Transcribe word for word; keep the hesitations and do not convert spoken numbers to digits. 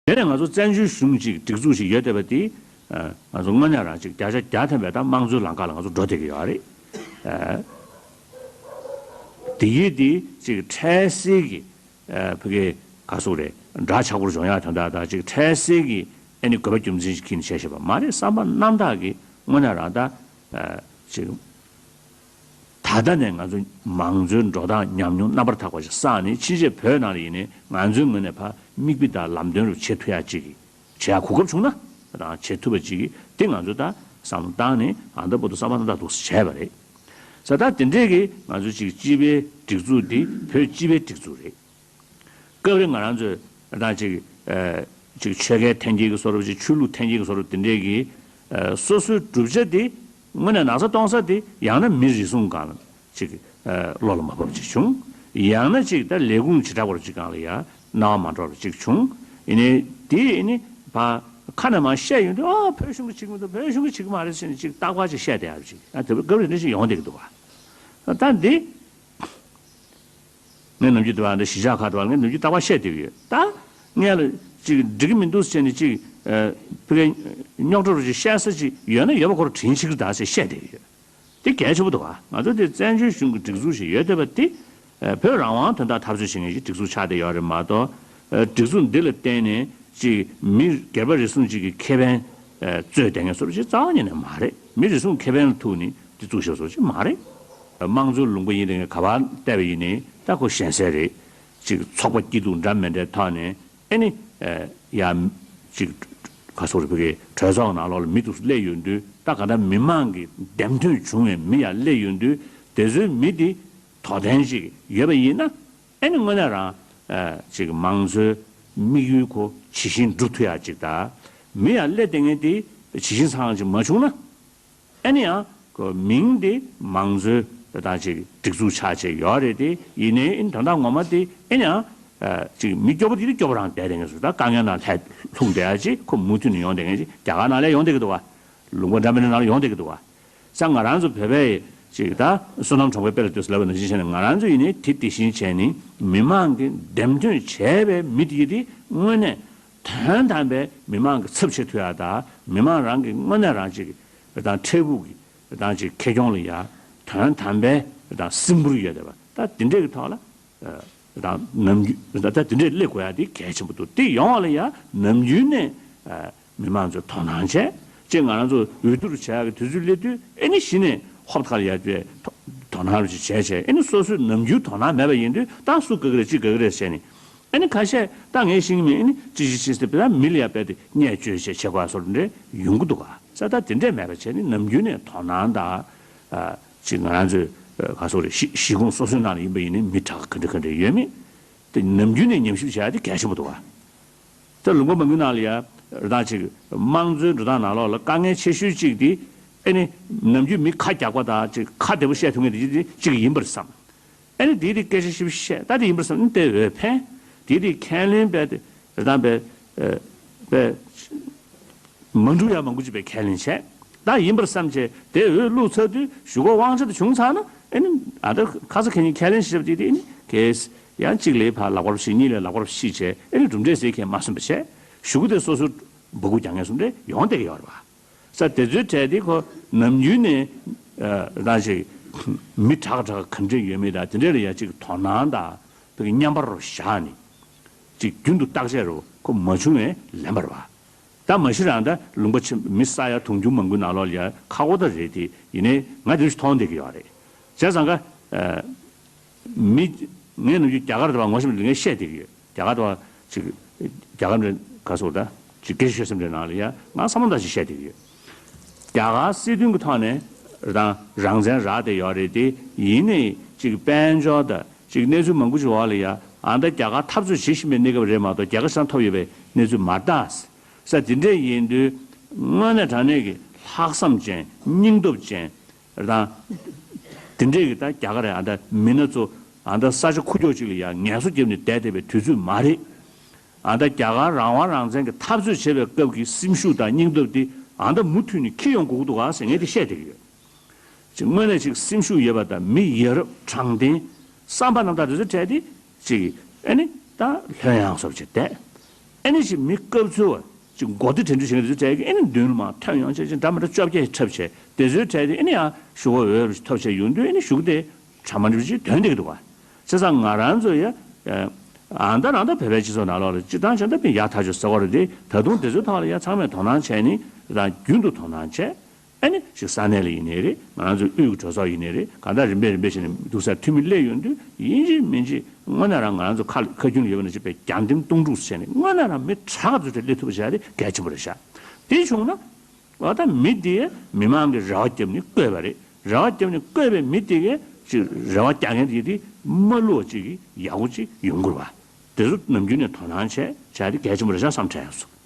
དེ་ནས་ང་ཚོ་བཙན་བྱོལ་གཞུང་ཅིག་སྒྲིག་འཛུགས་ཤིག་ཡོད་བསྡད་པ་དེ། ཨ། ང་ཚོ་དངོས་གནས་རང་ཅིག་བརྒྱ་ཆ་བརྒྱ་ཐམ་པའི་ད་དམངས་གཙོའི་ལམ་ཁ་ལ་ང་ཚོ་འགྲོ་བསྡད་ཀྱི་ཡོད་རེད། ཨ། དེ་ཡིས་དེ་ཅིག་འཕྲལ་སེལ་གྱི། ཨ། ཕ་གི་ག་ཟེར་དགོས་རེད། འདྲ་ཆགས་པོར་སྦྱོང་ཡག་དོན་དག་དང་ཅིག་འཕྲལ་སེལ་གྱི་ཨ་ནི་དགོས་པ་རྒྱུ་མཚན་ཞིག་ཁྱེར་ནས་བྱས་བཞག་པ་མ་རེད། བསམ་པ་རྣམ་དག་གིས་དངོས་གནས་རང་ད། ཨ། ཅིག་ད་ལྟ་ནས་ང་ཚོ་མང་གཙོའི་འགྲོ་སྟངས་ཉམས་མྱོང་རྣམ་པར་དག་པ་ཞིག་བསགས་ནས། ཕྱིན་ཆད་བོད་ནང་ལ་ཡིན་ནའི་ང་ཚོའི་ངོས་ནས་ཕར་མིག་དཔེ་དང་ལམ་སྟོན་རུ་བྱེད་ཐུབ་ཡག་ཅིག་གི་བྱེད་ཡག་གོ་སྐབས་བྱུང་ན་རང་བྱེད་ཐུབ་པ་ཅིག་གི་དེ་ང་ཚོ་ད་བསམ་བློ་བཏང་ནས་ཨ་ད་བར་དུ་བསམ་པ་རྣམ་དག་འདུག་སེ་བྱས་པ་རེད། ས་ད་དེ་འདྲས་ཀྱི་ང་ཚོ་ཅིག་སྤྱི་པའི་སྒྲིག་འཛུགས་འདི་བོད་སྤྱི་པའི་སྒྲིག་འཛུགས་རེད། སྐབས་རེ་ང་རང་ཚོས་ད་ཅིག་ཨ། ཅིག་ཆོལ་ཁའི་འཐེན་འཁྱེར་གྱི་བཟོ་འདྲ་ཅིག་ཆོས་ལུགས་འཐེན་འཁྱེར་གྱི་བཟོ་འདྲ་དེ་འདྲས་ཀྱི། ཨ། སོ་སོའི་བསྒྲུབ་བྱ་དེ་དངོས་གནས་ན་ཚ་གཏོང་ས་དེ་ཡང་ན་མི་རེ་ཟུང་སྒང་ལ་ཅིག་ཨ། བློ་ལ་མ་བབས་ཅིག་བྱུང་། ཡང་ན་ཅིག་ད་ལས་ཁུངས་བྱེ་བྲག་པ་ཅིག་སྒང་ལ་ཡ་རྣ་བ་མ་འགྲོ་བ་ཅིག་བྱུང་། ཡིན་ནའི་དེ་ཡིན་ནི་ཕར་ཁ་ནས་མར་བཤད་ཡོང་དུས། ཨ། བོད་གཞུང་གིས་བྱེད་ཀྱི་མི་འདུག་བོད་གཞུང་གིས་བྱེད་ཀྱི་མ་རེད་ཟེར་ནས་ཅིག་རྟག་པར་ཅིག་བཤད་བསྡད་ཡག་ཅིག་ཨ། དེ་སྐབས་རེ་འདྲ་ཞིག་ཡོང་བསྡད་ཀྱི་འདུག་བ། ད་འདི། ངས་ནམ་རྒྱུན་དུ་བ་འདི་གཞིས་ཆགས་ཁག་དུ་བ་ངས་ནམ་རྒྱུན་རྟག་པར་བཤད་བསྡད་ཀྱི་ཡོད། ད་ངས་ལ་ཅིག་འགྲིག་གི་མི་འདུག་ཟེར་ནས་ཅིག་ཨ། ཕ་གི་རྙོག་དྲ་རུ་ཅིག་བཤད་ས་ཅིག་ཡོད་ན་ཡོད་པ་ཁོ་རང་དྲིན་ཆེ་གི་རེད་ད་ཟེར་བཤད་བསྡད་ཀྱི་ཡོད། དེ་གལ་ཆེན་པོ་འདུག་བ། ང་ཚོ་དེ་བཙན་བྱོལ་གཞུང་གི་སྒྲིག་འཛུགས་ཤིག་ཡོད་བསྡད་པ་དེ། ཨ། བོད་རང་དབང་དོན་དག་འཐབ་རྩོད་བྱེད་མཁན་གྱི་སྒྲིག་འཛུགས་ཆགས་བསྡད་ཡོད་རེད་མ་གཏོགས། ཨ། སྒྲིག་འཛུགས་འདི་ལ་བརྟེན་ནས་ཅིག་མི་སྒེར་པ་རེ་ཟུང་ཅིག་གི་ཁེ་ཕན། ཨ། རྩོད་བསྡད་མཁན་བཟོ་འདྲ་ཅིག་རྩ་བ་ཉིད་ནས་མ་རེད། མི་རེ་ཟུང་ཁེ་ཕན་ལ་ཐུག་ནས་དེ་བཙུགས་བཞག་བཟོ་འདྲ་ཅིག་མ་རེད། དམངས་གཙོའི་ལུང་པ་ཡིན་ནའི་ག་པར་བལྟས་པ་ཡིན་ནའི་ད་ཁོ་ཞན་སའི་རེད། ཅིག་ཚོགས་པ་སྐྱིད་སྡུག་འདྲ་མི་འདྲའི་ཐོག་ནས་ཨ་ནི། ཨ། ཡ། ཅིག་ག་ཟེར་དགོས་རེད། ཕ་གི་གྲོས་ཚོགས་ནང་ལོགས་ལ་མི་འདུག་སེ་སླེབས་ཡོང་དུས། ད་ག་འདྲ་མི་མང་གི་འདེམས་ཐོན་བྱུང་བའི་མི་ཡར་སླེབས་ཡོང་དུས། དེ་ཚོའི་མི་དེ་དོ་དན་ཅིག་ཡོད་པ་ཡིན་ན། ཨ་ནི་དངོས་གནས་རང་། ཨ། ཅིག་མང་གཙོའི་དམིགས་ཡུལ་ཁོ་ཇི་བཞིན་འགྲུབ་ཐུབ་ཡག་ཅིག་དང་། མི་ཡར་སླེབས་བསྡད་མཁན་དེ་ཇི་བཞིན་ཚང་ཅིག་མ་བྱུང་ན། ཨ་ནི་ཡང་ཁོ་མིང་དེ་མང་གཙོའི་ད་ཅིག་སྒྲིག་འཛུགས་ཆགས་བྱས་ཡོད་རེད། དེ་ཡིན་ནའི་ཨ་ནི་དོན་དག་ངོ་མ་དེ་ཨ་ནི་ཡང་། ཨ། ཅིག་མི་སྐྱོ་པོ་དེ་དེ་སྐྱོ་པོ་རང་བསྡད་བསྡད་མཁན་ཚོ། ད་དཀའ་ངལ་ནང་ལྷད་ལྷུང་བསྡད་ཡག་ཅིག་ཁོ་མུ་མཐུད་ནས་ཡོང་བསྡད་མཁན་ཅིག་རྒྱ་གར་ནང་ལ་ཡོང་བསྡད་ཀྱི་འདུག་བ། ལུང་པ་འདྲ་མི་འདྲ་ནང་ལ་ཡོང་བསྡད་ཀྱི་འདུག་བ། ས་ང་རང་ཚོ་བོད་པའི་ཅིག་ད་བསོད་ནམས་གྲོང་པའི་དཔེ་ལ་ལྟོས་ཟེར་ལབ་པ་ནང་བཞིན་བྱས་ནས། ང་རང་ཚོ་ཡིན་ནའི་དེ་དེ་བཞིན་བྱས་ནས་མི་མང་གིས་འདེམས་ཐོན་བྱས་པའི་མི་དེ་དེ་དངོས་གནས་དོན་དམ་པའི་མི་མང་གི་ཚབ་བྱེད་ཐུབ་ཡག་དང་། མི་མང་རང་གི་དངོས་གནས་རང་ཅིག་དང་འཕྲལ་ཕུགས་ཀྱི་དང་ཅིག་ཁེ་གྱོང་ལ་ཡ་དོན་དམ་པའི་དང་སེམས་ཁུར་ཡོད་བསྡད་པ། ད་དེ་འདྲས་ཀྱི་ཐོག་ལ། ཨ། དང་ནམ་རྒྱུན་ད་ལྟ་དེ་འདྲས་སླེབས་དགོས་ཡག་དེ་གལ་ཆེན་པོ་འདུག་དེ་ཡོང་བ་ལ་ཡ་ནམ་རྒྱུན་ནས། ཨ། མི་མང་ཚོས་དོ་སྣང་བྱས། ཅིག་ང་རང་ཚོ་འོས་བསྡུ་རུ་བྱ་ཡག་གི་དུས་ཚོད་སླེབས་དུས་ཨ་ནི་གཞི་ནས་ཧོབ་ཁ་ལ་ཡར་བསྡད་དོ་དོ་སྣང་རུ་ཅིག་བྱས་བྱས། ཨ་ནི་སོ་སོས་ནམ་རྒྱུན་དོ་སྣང་མེད་པ་ཡིན་དུས། ད་སུ་དགའ་གི་རེད། ཅི་དགའ་གི་རེད་ཟེར་ནས། ཨ་ནི་ཁ་ཤས་ད་ངས་ཤེས་ཀྱི་མེད། ཨ་ནི་ཅི་ཅི་ཅི་ཟེར་བས་མི་ལ་ཡ་རྦད་དེ་བརྙས་བཅོས་བྱས་བྱེད་དགོས་བཟོ་འདྲ་ཡོང་གི་འདུག་ག་ས་ད་དེ་འདྲས་མེད་པ་བྱས་ནས་ནམ་རྒྱུན་ནས་དོ་སྣང་དང་། ཨ། ཅིག་ང་རང་ཚོའི། ཨ། ག་ཟེར་དགོས་རེད། གཞིས་གཞིས་ཁོངས་སོ་སོའི་ནང་ལ་ཡིན་པ་ཡིན་ནའི་མི་དྲག་ག་འདྲ་ག་འདྲ་ཡོད་མེད་དེ་ནམ་རྒྱུན་ནས་ཉམས་ཞིབ་བྱེད་ཡག་དེ་གལ་ཆེན་པོ་འདུག་ག་ད་ལུང་པ་མང་པོའི་ནང་ལ་ཡ་རེད། ད་ཅིག་དམངས་གཙོའི་འགྲོ་སྟངས་ནང་ལོགས་ལ་དཀའ་ངལ་ཆེ་ཤོས་གཅིག་དེ་ཨ་ནི་ནམ་རྒྱུན་མི་ཁ་རྒྱག་པ་དང་ཅིག་ཁ་བདེ་པོ་བཤད་ཐུབ་མཁན་དེ་གཅིག་ཡིན་པར་བསམ། ཨ་ནི་དེའི་རིགས་སྐད་ཆ་ཞིབ་བཤད། ད་དེ་ཡིན་པར་བསམ་ནི་དེ་འོས་འཕེན། དེའི་རིགས་ཁས་ལེན་པའི་དེ་རེད། ད་པའི་ཨ་པའི་མ་འགྲུབ་ཡག་མང་པོ་ཅིག་པའི་ཁས་ལེན་བྱས། ད་ཡིན་པར་བསམ་བྱས་དེ་འོས་བླུགས་ཚར་དུས་གཞུག་གུ་དབང་ཆ་དེ་བྱུང་ཚར་ན། ཨ་ནི་ཨ་ད་ཁ་ས་ཁ་ཉིན་ཁས་ལེན་ཞིག་བྱས་པ་དེ་དེ་ཨ་ནི་གས་ཡང་གཅིག་ལས་ཕར་ལག་པར་བཤིག་གཉིས་ལས་ལག་པར་བཤིག་བྱས། ཨ་ནི་གྲུབ་འབྲས་ཟེར་མཁན་མ་སོང་བ་བྱས། གཞུག་གུ་དེ་སོ་སོའི་སྦུ་གུ་རྒྱག་མཁན་བཟོ་འདྲ་ཡོང་བསྡད་ཀྱི་ཡོད་རེད་པ། ས་དེ་ཚོའི་གྲས་དེ་ཁོ་ནམ་རྒྱུན་ནས་ཨ་རང་ཅིག་མི་དྲག་དྲག་ག་འདྲ་ཡོད་མེད་དང་དེ་འདྲ་ལ་ཡ་ཅིག་དོ་སྣང་དང་། ཕ་གི་མཉམ་པར་བཞག་ནས་ཅིག་རྒྱུན་དུ་བརྟག་དཔྱད་རུ་ཁོ་མ་བྱུང་བས་ལན་པར་བ། ད་མ་གཞི་རང་ད་ལུང་པ་ཆེ་མི་ས་ཡ་དུང་ཕྱུར་མང་པོའི་ནང་ལོགས་ལ་ཡ་ཁག་པོ་ད་རེད་དེ། ཡིན་ནའི་ང་དེ་ཚོ་མཐོང་བསྡད་ཀྱི་ཡོད་རེད། བྱས་ཙང་ཀ་ཨ་མི་ངས་ནམ་རྒྱུན་རྒྱ་གར་དུ་བ་ངོ་ཤེས་མི་འདུག་ངས་བཤད་བསྡད་ཀྱི་ཡོད། རྒྱ་གར་དུ་བ་ཅིག་རྒྱ་གར་འདྲ་ག་ཟེར་ད་ཅིག་སྐད་ཆ་ཤོད་སེམས་འདྲའི་ནང་ལ་ཡ་ང་བསམ་བློ་འདྲ་ཞིག་བཤད་བསྡད་ཀྱི་ཡོད། རྒྱ་གར་སྲིད་དོན་གྱི་ཐོག་ནས་རང་རང་བཙན་རག་བསྡད་ཡོད་རེད་དེ། ཡིན་ནའི་ཅིག་དཔལ་འབྱོར་དང་ཅིག་གནས་ཚུལ་མང་པོ་ཞིག་འོག་ལ་ཡ་ཨ་ད་རྒྱ་གར་འཐབ་རྩོད་བྱེད་བཞིན་པའི་གནས་སྐབས་རེད་མ་གཏོགས་རྒྱ་གར་ཞེ་དྲག་ཐོབ་ཡོད་པའི་གནས་ཚུལ་མ་རེད་ད། ས་དེ་འདྲས་ཡིན་དུས་དངོས་གནས་དྲང་གནས་ཀྱི་ལྷག་བསམ་ཅན་སྙིང་སྟོབས་ཅན་དང་། དེ་འདྲས་ཀྱི་ད་རྒྱ་གར་ཨ་ད་མི་སྣ་ཚོ་ཨ་ད་ས་ཆ་ཁུག་ཀྱོག་ཅིག་ལ་ཡ་ངལ་གསོ་བརྒྱབ་ནས་བསྡད་བསྡད་པའི་དུས་ཚོད་མ་རེད། ཨ་ད་རྒྱ་གར་རང་དབང་རང་བཙན་གྱི་འཐབ་རྩོད་བྱེད་པའི་སྐབས་ཀྱི་སེམས་ཤུགས་དང་སྙིང་སྟོབས་དེ་ཨ་ད་མུ་མཐུད་ནས་འཁྱེར་ཡོང་དགོས་ཀྱི་འདུག་ག་ཟེར་ངས་དེ་བཤད་བསྡད་ཀྱི་ཡོད། ཅིག་དངོས་གནས་ཅིག་སེམས་ཤུགས་ཡོད་པ་དང་མི་ཡ་རབས་དྲང་བདེན་བསམ་པ་རྣམ་དག་དེ་ཚོ་བྲལ་ཏེ་ཅིག་ཨ་ནི་ད་ལྷོད་ཡངས་སོབ་ཅིག་བསྡད། ཨེ་ནི་ཅིག་མི་སྐབས་འཚོལ་བ་ཅིག་མགོ་བདེ་དྲན་འཕྲུལ་བྱེད་མཁན་དེ་ཚོ་གྲས་ཀྱིས་ཨེ་ནི་མདུན་ལ་མར་ཐོན་ཡོང་བྱས་ཅིག་འདྲ་མི་འདྲ་བཅོ་བརྒྱད་འཁྲབ་བྱས། དེ་ཚོའི་གྲས་དེ་ཨེ་ནི་ཡང་ཞུ་བ་འོས་པ་ཞིག་ཐོབ་བྱས་ཡོང་དུས་ཨེ་ནི་ཞུ་གི་དེ་གྲ་མ་འགྲིག་ཅིག་ཐོན་བསྡད་ཀྱི་འདུག་བ། བྱས་ཙང་ང་རང་ཚོ་ཡ། ཨ་ད་རང་ད་བོད་པའི་སྤྱི་ཚོགས་ནང་ལོགས་ལ་སྤྱིར་བཏང་བྱས་ན་ད་དཔེ་ཡག་ཐག་ཆོད་ཟེར་བ་རེད་དེ། ད་དུང་དེ་ཚོའི་ཐོག་ལ་ཡ་ཚང་མས་དོ་སྣང་བྱས་ནས་རང་རྒྱུན་དུ་དོ་སྣང་བྱས། ཨ་ནི་ཞིག་ས་གནས་ལ་ཡིན་ནའི་རེད། ང་རང་ཚོའི་དབུས་ཀྱི་གྲོས་ཚོགས་ཡིན་ནའི་རེད། གང་ལྟར་རིམ་པས་རིམ་པས་བྱས་ནས་འདུག་སར་འཐུས་མི་སླེབས་ཡོང་དུས་ཡིན་གཅིག་མིན་གཅིག་དངོས་གནས་རང་ང་རང་ཚོ་ཁ་ཁ་རྒྱུན་ལ་ཡོད་པ་ནང་བཞིན་པའི་རྒྱང་ལྡེམ་སྟོང་ཕྲུག་བྱས་ནས་དངོས་གནས་རང་མི་དྲག་ཚོ་གྲས་སླེབས་ཐུབ་པ་བྱས་ཏེ་གལ་ཆེན་པོ་རེད་ཤག་དེ་བྱུང་ན། འོ་ད་མི་དེས་མི་མང་གི་རེ་བ་བརྒྱབ་ནས་བསྐོས་པ་རེད། རེ་བ་བརྒྱབ་ནས་བསྐོས་པའི་མི་དེ་གས་ཅིག་རེ་བ་རྒྱག་མཁན་དེ་དེ་མ་བསླུ་བ་ཅིག་གིས་ཡག་པོ་ཅིག་ཡོང་དགོས་པ། དེ་ཚོ་ནམ་རྒྱུན་ནས་དོ་སྣང་བྱས་བྱས་ཏེ་གལ་ཆེན་པོ་རེད་ཤག་བསམ་དྲན་ཡོང་སོང་